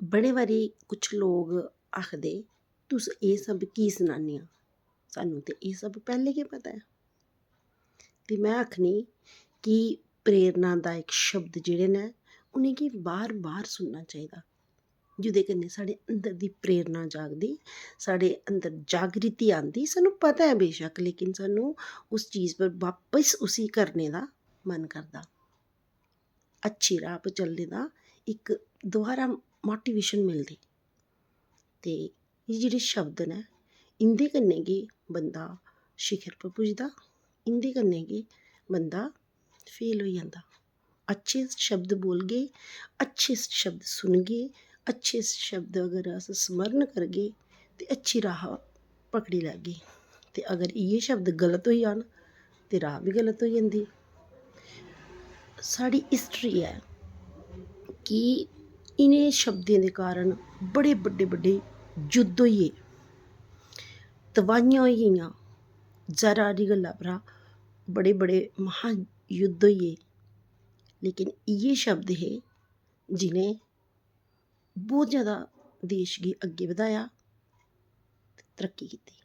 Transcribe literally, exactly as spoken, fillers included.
बड़े बारी कुछ लोग आखदे, "तुस एह् सब की सनानियां? सानूं ते एह् सब पैह्लें गै पता ऐ।" ते में आखनी कि प्रेरणादायक शब्द जेह्ड़े न, उ'नेंगी बार-बार सुनना चाहिदा, जेह्दे कन्नै साढ़े अंदर दी प्रेरणा जागदी, साढ़े अंदर जागृति आंदी। सानूं पता ऐ बेशक्क, लेकिन सानूं उस चीज़ पर बापस उसी करने दा मन करदा। अच्छी राह् पर चलने दा इक दोबारा motivation मिलदी। ते एह् जेह्ड़े शब्द न, इं'दे कन्नै गै बंदा शिखर पर पुजदा, इं'दे कन्नै गै बंदा फेल होई जंदा। अच्छे शब्द बोलगे, अच्छे शब्द सुनगे, अच्छे शब्द अगर अस स्मरण करगे ते अच्छी राह् पकड़ी लैगे। ते अगर इ'यै शब्द गलत होई जान ते राह् बी गलत होई जंदी। साढ़ी हिस्ट्री ऐ कि इ'नें शब्दें दे कारण बड़े बड्डे बड्डे युद्ध होई गे, तबाहियां होई गेइयां। जरा हारी गल्ला परा बड़े बड़े महायुद्ध होई गे। लेकिन इ'यै शब्द हे जि'नें बहुत जैदा देश गी अग्गें बधाया ते तरक्की कीती।